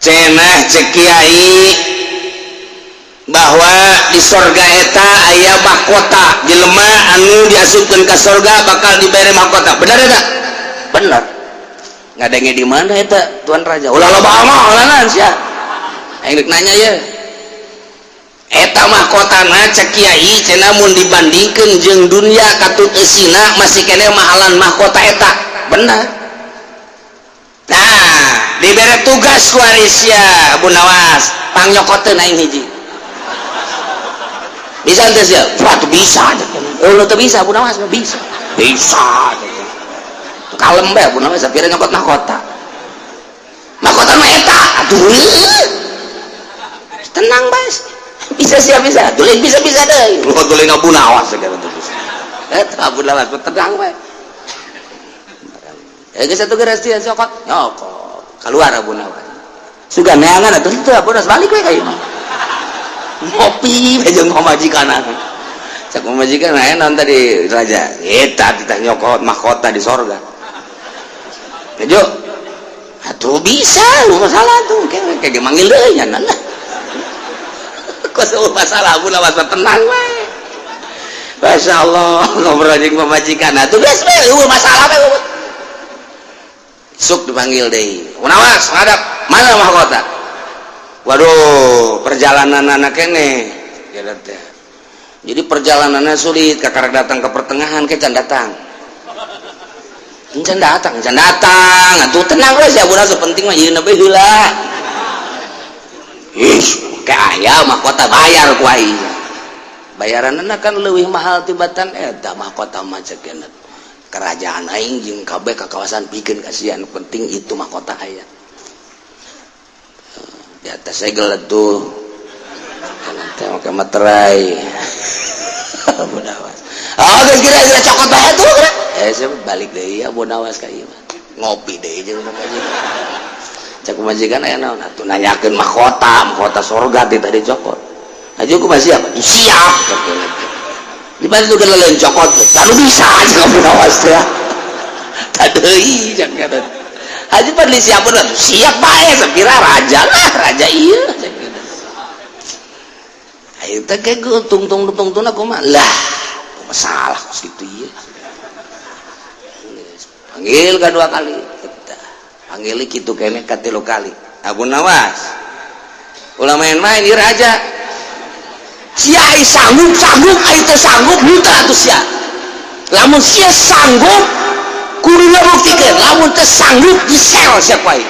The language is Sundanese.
Cenah cek kiai bahwa di sorga eta aya mahkota, jelema anu diasupkeun ka sorga bakal diberi mahkota. Benar eta? Benar. Ngadenge di mana eta, Tuan Raja? Ulah loba omong sia. Aing rek nanya ya. Eta mahkotana cek kiai cenah mun dibandingkeun jeung dunia katut eusina, masih keneh mahalan mahkota eta. Benar. Nah, diberi tugas ku sia Abu Nawas, pangnyokotkeun aing hiji. Bisa ente sia? Wah, tuh bisa. Oh, lu tuh bisa, Abu Nawas bisa. Bisa. Kalem bae Abu Nawas, sapira nyokot mahkota. Mahkota mah eta. Aduh. Tenang bae. Bisa siap bisa. Tulis bisa bisa deh. Lu tulis Abu Nawas segala tuh bisa. Eta Abu Nawas tenang bae. Ya geus atuh geus sia cokot. Nyokot. Keluar Abu Nawas. Sugan neangan atuh teu, Abu Nawas balik we ka imah. Ngopi bae jeung pamajikan. Cek pamajikan, aya naon tadi, Raja? Eta titah nyokot mahkota di sorga. Kejo. Atuh bisa, lu masalah tuh kayak kayak manggil deui nya nah. Kok semua masalah Abu Nawas tenang we. Masya Allah, ngobrol jeung pamajikan. Atuh geus we, eueuh masalah we. Suk dipanggil deui. Nawas, ngadap. Mana mahkota? Waduh, perjalanan anak ini. Jadi perjalanannya sulit, kakak datang ke pertengahan, ke can datang. Can datang, can datang. Atuh tenang we sia, Abu penting mah ieu bae heula. Ih, kayak aya mahkota, bayar ku aing. Bayaranna kan leuwih mahal tibatan eta mahkota mah cek kerajaan aing jeung kabeh ka kawasan pikeun kasihan, penting itu mahkota aya. Di atas segel tuh teh make materai. Abu Nawas, oh, geus kira-kira cokot bae tuh kira. Eh, saya balik deui Abu Nawas ka ieu mah. Ngopi deui jeung pamajikan. Cek pamajikan, aya naon atuh? Nanyakeun mahkota, mahkota sorga ti tadi cokot. Aja kumaha, siap? Siap. Di mana tuh lain cokot? Lalu bisa aja Abu Nawas teh. Tadi jangan kata. Haji Padli siap bener, siap bae sapira raja lah, raja iya. Ayo teh kayak tung tung tung tung aku mah lah, masalah kos gitu iya. Panggil kedua kali, panggil gitu kene katilu kali. Abu Nawas, ulah main-main ieu raja. Sia ai sanggup sanggup, ai teu sanggup henteu atuh sia. Lamun sia sanggup, kudu buktikeun, lamun teu sanggup disel sia ku aing.